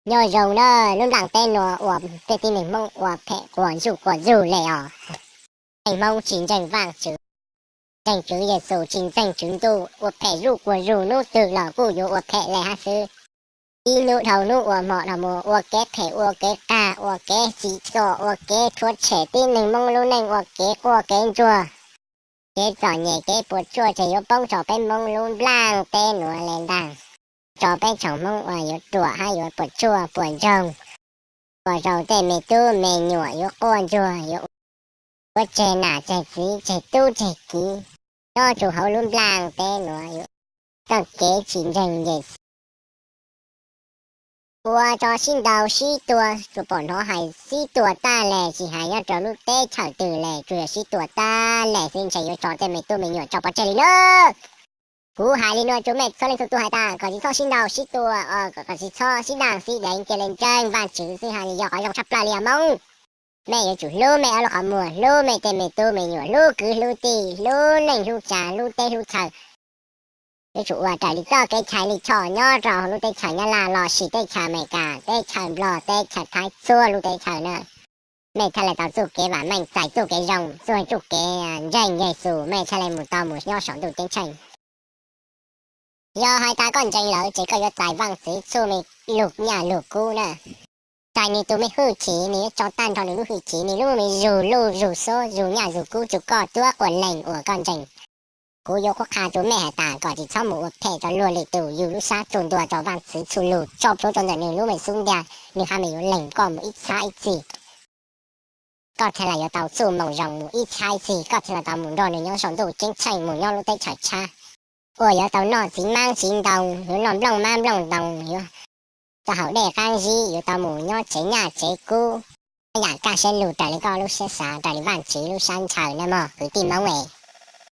Nyob zoo na, lub nplaj teb nuav ua tej tib neeg Hmoob ua phem quas zuj quas zug le os. Neeg Hmoob tsis ntseeg Vaajtswv, ntseeg Tswv Yexus, tsis ntseeg Tswv Ntuj, ua phem zuj quas zug, nub twg los kuj yuav ua phem le hab xwb. Ib nub dhau nub ua hmo dhau mus ua kev phem, ua kev qag, ua kev tsim txom, ua kev rhuav tshem tib neeg Hmoob lub neej, ua kev quaj kev ntsuag, kev txom nyem kev puas tsuaj ces yuav poob rau peb Hmoob lub nplaj teb nuav le ntag. Rau peb tsoom Hmoob uas yuav ruam hab yuav puas tsuaj puas ntsoog, ua rau tej me tub me nyuam yuav quaj ntsuag, yuav ua tseg nam tseg txiv tseg tub tseg kiv nyob rua hauv lub nplaj teb nuav yuav txoj kev tsis ntseeg Yexus. Ua tso sib ntaus sib tua, tsuas pom hnov hais sib tua tag le, tsis has nyob rau lub teb chaws twg le, tsuas yog sib tua tag le xwb, ntshe yuav tso tej me tub me nyuam tso pov tseg li na. Kuv hais li no rau mej txhua leej txhua tug hais tas kom tsis txhob sib ntaus sib tua, kom tsis txhob sib daj sib deev, cia li ntseeg Vaajtswv xwb hab li yog qhov zoo tshaj plawg li os Moob. Mej yuav tsum hlub mej ob lub qhov muag, hlub mej tej me tub me nyuam, hlub kwv hlub tij, hlub neej hlub tsav, hlub teb hlub chaw. Yuav tsum ua raws li txoj kev chais li choj nyob rau lub teb chaws Nyab Laj lossis teb chaws Amelikas, teb chaws Nplog, teb chaws Thaib, txhua lub teb chaws na. Mej thiaj li tau txuj kev vam meej, txais txuj kev zoo, txuj txuj kev ntseeg Yexus, mej thiaj li mus tau mus nyob saum ntuj ceeb tsheej. Yog hais tas koj ntseeg lawm ces koj yuav txais Vaajtswv txuj lug nyaj lug kub na. Txais nwg tus me hwj chim, nwg yuav tso tag nrho nwg lub hwj chim, nwg lub me zug luj zug xub, zug nyaj zug kub rua koj txhua quas leej uas koj ntseeg. Kuv yuav qhuab qha rua mej hais tas kom tsis txhob mus ua phem rau luag lwm tus, yug lub sab txuj ntua rau Vaajtswv txuj lug, tso plhuav rau ntawm nwg lub me xub ntiag, nwg hab nwg yuav lees koj mus ib txhab ib txhis. Koj thiaj li yuav tau txuj moo zoo mus ib txhab ib txhis, koj thiaj li tau mus nrog nwg nyob saum ntuj ceeb tsheej, mus nyob lub teb chaws tshab uas yuav tau noj txiv maab txiv ntoo, yuav noj nplooj maab nplooj ntoo, yuav tau haus dej qaab zib, yuav tau mus nyob tsev nyaj tsev kub, yam kaj siab lug raws li koj lub siab xav, raws li Vaajtswv lub sab ntshaw na mog kwv tij Moob es.